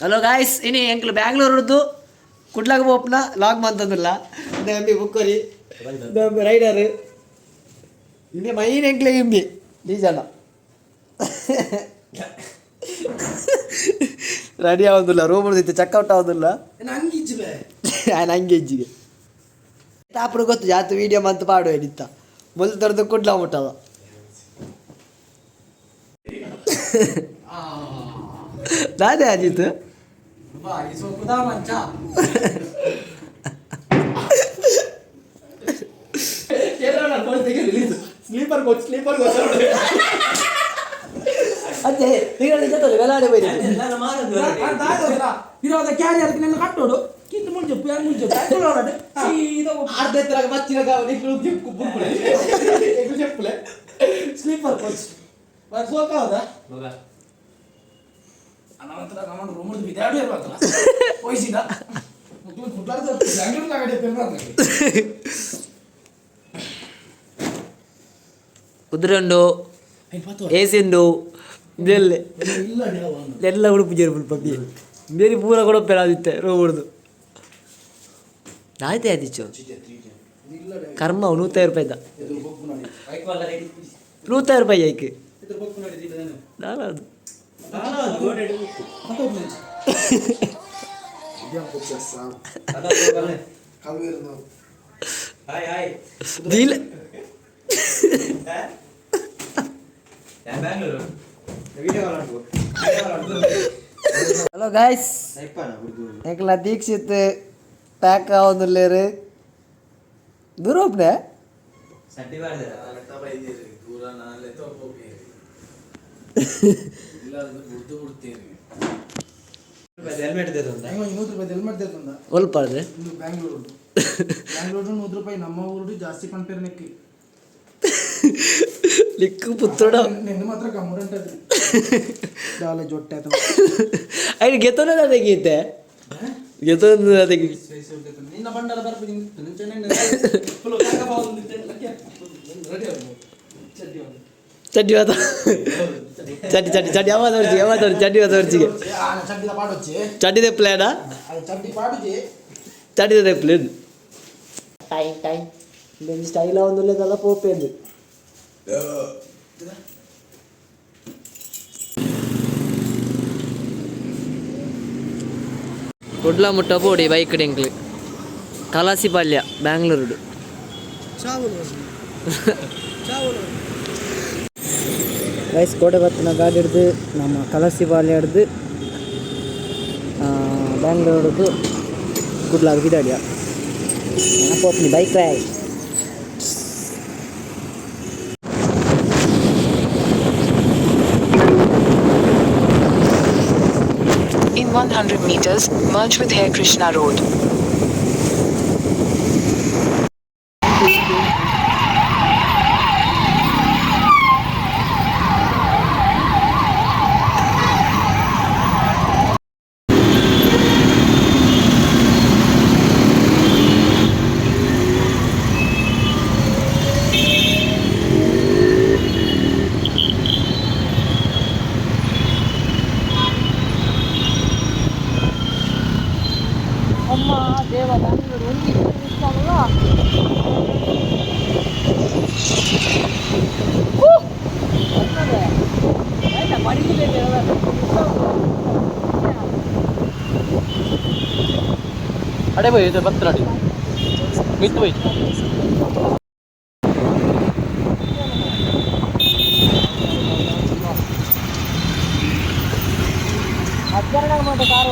Hello guys, ಇನಿ ಎಂಕ್ಲು ಬ್ಯಾಂಗ್ಳೂರ್ದು ಕುಡ್ಲಾಗ ಪೋಪುನ log ಮಂತಂದಿಲ್ಲ. ಇಂಬಿ ಬುಕ್ಕೊರಿ rider. ಇಂಬಿ main ಎಂಕ್ಲೆ ಇಂಬಿ ಈ ಜನ ರೆಡಿ ಆವೊಂದುಲ್ಲ. ರೂಮ್ ಇತ್ತು, ಚೆಕ್ಔಟ್ ಆವೊಂದುಲ್ಲ. ಆಯ್ನ ಅಂಗೇಜಿಗೆ ತಾಪುಡು ಗೊತ್ತು ಜಾತ ವೀಡಿಯೋ ಮಂತ್ ಪಾಡುವೆ ನಿತ್ತ ಮೊದಲು ತರದು ಕುಡ್ಲ ಮುಟ್ಟದ. ದಾದೆ Ajith? Sleeper coach, sleeper coach. ಅದೇ ತಿಂಗಳ ಜೊತೆ ವೆಲಾಡೆ ಬೈರಿ. ಇರೋದ ಕ್ಯಾರಿಯರ್ ನನ್ನ ಕಟ್ಟೋಡು ಕಿತ್ತು ಮುಂಚೆ ಮುಂಚೆ ಸೀದಾ. ಅರ್ಧ ಎತ್ತರ ಮಚ್ಚಿನ ಚೆಪ್ಪು ಚೆಪ್ಪಲೆ. ಸ್ಲೀಪರ್ ಕೋಚ್ ಸೋಕ ಹೌದಾ? ಅನಂತರ ನಮ್ಮ ರೂಮ್ ಬಿದ್ದಾಡು ಇರ್ಬೇಕಲ್ಲ ವಯಸ್ಸಿದ ಬೆಂಗಳೂರು ಗಡಿ. ಕುದುರೆ ಉಂಡು, ಎ ಸಿ ಉಂಡು, ಇದೆಲ್ಲ ಎಲ್ಲ ಉಡುಪು ಜೇರು ಪಪ್ಪಿ ಬೇರೆ ಪೂರ ಕೊಡಪ್ಪೆ ಆದಿತ್ತೆ ರೂಮ್ ಹೊಡ್ದು ಆಯ್ತು. ಆದಿಚ್ಚು ಕರ್ಮ 150 ರೂಪಾಯಿ ಇದ್ದ, 150 ರೂಪಾಯಿ ಐಕ್ ನಾನು. ದೀಲ. ಹಲೋ ಗಾಯ್ಸ್, ಎಂಕ್ಲ ದೀಕ್ಷಿತ್ ಪ್ಯಾಕ್ ಆವೊಂದುಲ್ಲೆರ್. ದೂರ ಒಪ್ನೆ. 100 ರೂಪಾಯಿ ಹೆಲ್ಮೆಟ್ ತಂದ. ಒಲ್ಪ ಅದು. ಬ್ಯಾಂಗ್ಳೂರು ಬ್ಯಾಂಗ್ಳೂರು 100 ರೂಪಾಯಿ. ನಮ್ಮ ಊರು ಜಾಸ್ತಿ ಪಂಪೇರ್ ನೆಕ್ಕಿ. ಲಿಕ್ಕು ಪುತ್ತೋಡ. ನಿನ್ನ ಮಾತ್ರ ಕಮ್ಮುಂಟದು ದಾಲ ಜೊಟ್ಟೆ. ಐನು ಗೆತೊನ ತೆಗೀತೆ, ಗೆತೊನ ತೆಗಿ. ನಿನ್ನ ಬಂಡಲ ಬರ್ಪು. ಚಡ್ಡಿ ವಾತ ಚಡ್ಡಿ ಚಡ್ಡಿ ಚಡ್ಡಿ ಯಾವಾಗ ತೋರ್ಚಿ, ಯಾವಾಗ ತೋರ್ಚಿ, ಚಡ್ಡಿ ವಾತ ತೋರ್ಚಿಗೆ. ಚಡ್ಡಿದ ಪಾಡೊಚ್ಚಿ. ಚಡ್ಡಿದೆ ಪ್ಲೇನಾ? ಅದು ಚಡ್ಡಿ ಪಾಡುಜಿ. ಚಡ್ಡಿದೆ ಪ್ಲೇನ್. ಟೈಮ್ ಟೈಮ್ ಸ್ಟೈಲ್ ಆವೊಂದುಲ್ಲೆದಲ್ಲ ಪೋಪೇಂದು. ಕುಡ್ಲ ಮುಟ್ಟ ಪೋಡಿ ಬೈಕ್ ಎಂಕ್ಲು ಕಲಾಸಿಪಾಳ್ಯ ಬ್ಯಾಂಗ್ಳೂರುಡು. ಗೈಸ್, ಕೋಟೆ ಬತ್ತಿನ ಗಾಡಿ ಹಿಡ್ದು ನಮ್ಮ ಕಲಸಿಪಾಳ್ಯ ಹಿಡ್ದು ಬ್ಯಾಂಗ್ಳೂರ್ದು ಕುಡ್ಲಾಗ ಪಿದಾಡಿಯ ಪೋಪ್ನಿ bike ride. In 100 meters, merge with Hare Krishna Road. ಅಮ್ಮ ದೇವ, ಬ್ಯಾಂಗ್ಳೂರು ಒಂದು ಇಷ್ಟ. ಅಡೆ ಬೈ ಇದು ಬತ್ತಡಿ ಮಿತ್ತು ಬೈ. ಮಧ್ಯಾಹ್ನ ಕಾರ್.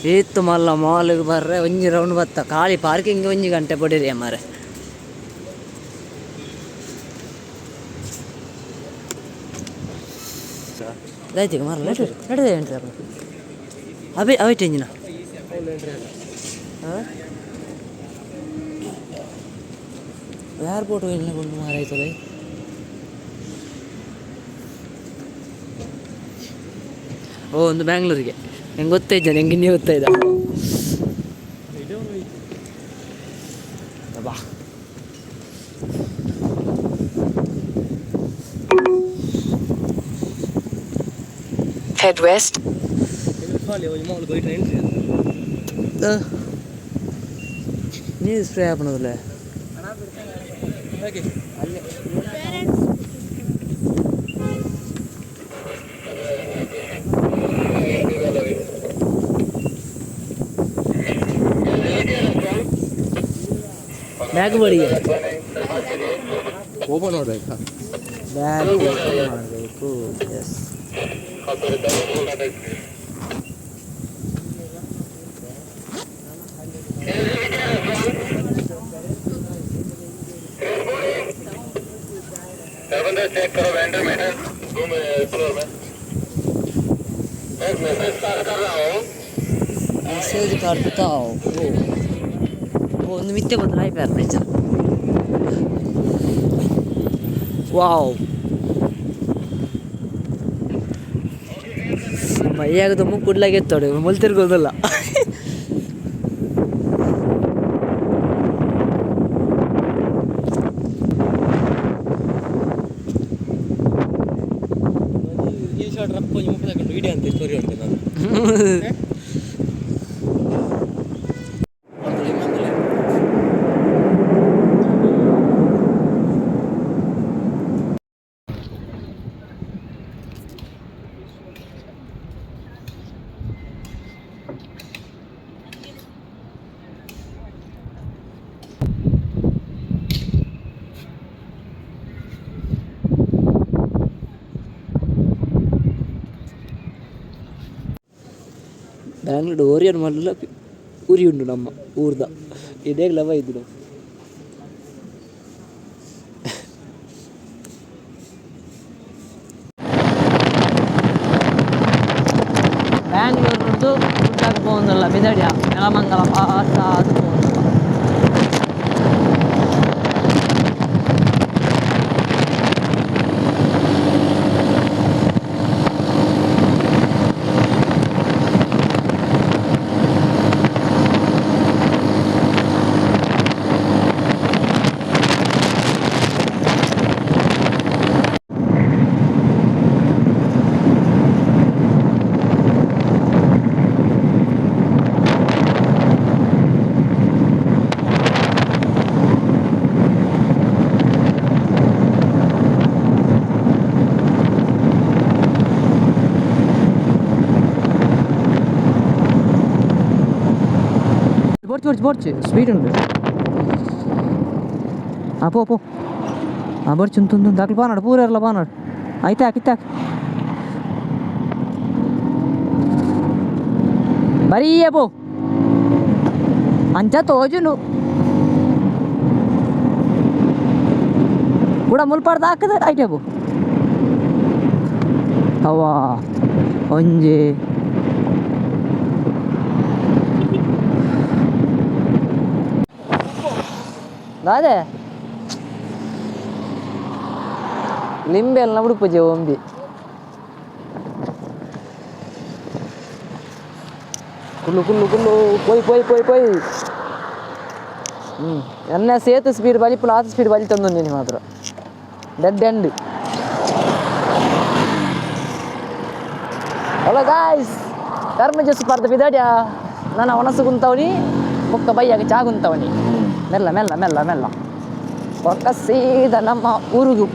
ಏತ್ ಮಲ್ಲ ಮಾಲ್ಗ್ ಬರ್ರೆ ಒಂಜಿ ರೌಂಡ್ ಬತ್ತ ಖಾಲಿ ಪಾರ್ಕಿಂಗ್ ಒಂಜಿ ಗಂಟೆ ಪಡೆರಿ ಮಾರೆ. ದಾಯ್ತಿಗ ಮಾರ ನಡು ನಡುವೆ ಎಂಟ್ರಿ ಅಪ್ಪ ಅವೇ ಅವೇಟ್ ಎಂಜಿನ ಏರ್ಪೋರ್ಟ್ ಎಲ್ಲ ಕೊಂಡು ಮಾರಾಯ್ತದೆ. ಓ ಒಂದು ಬ್ಯಾಂಗ್ಳೂರಿಗೆ ನಂಗೆ ಗೊತ್ತೈತೆ, ನಂಗೆ ಇನ್ನೇ ಗೊತ್ತಾಯ್ತ ಬಾ. Head west. ನೀರು ಸ್ಪ್ರೇ ಹಾಕೋಣದಲ್ಲ. ಬ್ಯಾಗ್ ಬಡಿಗೆ ಓಪನ್ ಮಾಡ್ಬೇಕಾ? ಬ್ಯಾಗ್ ಓಪನ್ ಮಾಡಬೇಕು. ಎಸ್. ಮೆಸೇಜ್ ಕಾರ್ಪಿತಾ. ಓ ಓ ಒಂದು ಮಿತ್ತೆ ಬಂದ್ರೆ ಆಯ್ತು ನಿಜ. ವಾವ್, ಮೈಯಾಗ ತುಂಬ ಕುಡ್ಲಾಗೆತ್ತೋಡು ಮುಲ್ತಿರ್ಗೋದಲ್ಲ. ಈ ಶಾರ್ಟ್ ರಪ್ಪ ಒಂಜಿ 30 ಸೆಕೆಂಡ್ ವಿಡಿಯೋ ಅಂತ ಸ್ಟೋರಿ ಉಂಟು ನಾನು. ಬ್ಯಾಂಗ್ಳೂರು ಓರಿಯನ್ ಮಲ್ಲ ಉರಿ ಉಂಡು ನಮ್ಮ ಊರ್ದ ಇದೇ ಲವ ಇದ್ದು. ಬ್ಯಾಂಗ್ಳೂರ್ದು ಕುಡ್ಲಾಗ ಪೋಂದಲ್ಲ ಬಿದಡಿಯ ನೆಲಮಂಗಲ ಪಾಸ ಅದು ಪೋಂದಲ್ಲ. ಬೊರ್ಚು ಬೊರ್ಚು ಬೊರ್ಚು ಸ್ಪೀಡ್ ಉಂಟು. ಆ ಪೋ ಪೋ ಆ ಬೊರ್ಚು ಉಂಟು ಉಂಟು ದಾಖಲು ಪಾನಾಡು ಪೂರ ಇರಲ್ಲ ಪಾನಾಡು ಆಯ್ತಾ ಕಿತ್ತಾಕ್ ಬರೀಯೇ ಪೋ ಅಂಚ ತೋಜುನು ಕೂಡ ಮುಲ್ಪಾಡ್ದು ಹಾಕದ ಐಟೆ ಪೋ ಅವಾ ಒಂಜಿ ದಾದೆ ಲಿಂಬೆ ಎಲ್ಲ ಉಡುಪುಜೆ ಒಂಬಿ ಕುಲ್ಲು ಕುಲ್ಲು ಕುಲ್ಲು ಪೋಯ್ ಪೋಯ್ ಪೋಯ್ ಪೋಯ್. ಹ್ಞೂ ಎನ್ನ ಸೇತು ಸ್ಪೀಡ್ ಬಲಿಪುನ ಆತ ಸ್ಪೀಡ್ ಬಲಿ ತಂದು ನೀನು ಮಾತ್ರ dead end. Hello guys, ಕರ್ಮ ಜಸ್ ಪರ್ದ ಬಿದಾಡ್ಯಾ ನಾನು ಒಣಸು ಗುಂತವನಿ ಬೊಕ್ಕ ಬೈಯಾಗ ಚಾ ಗುಂತವನಿ ಮೆಲ್ಲ ಮೆಲ್ಲ ಮೆಲ್ಲ ಮೆಲ್ಲ ಬೊಕ್ಕ ಸೀದ ನಮ್ಮ ಊರುಗು.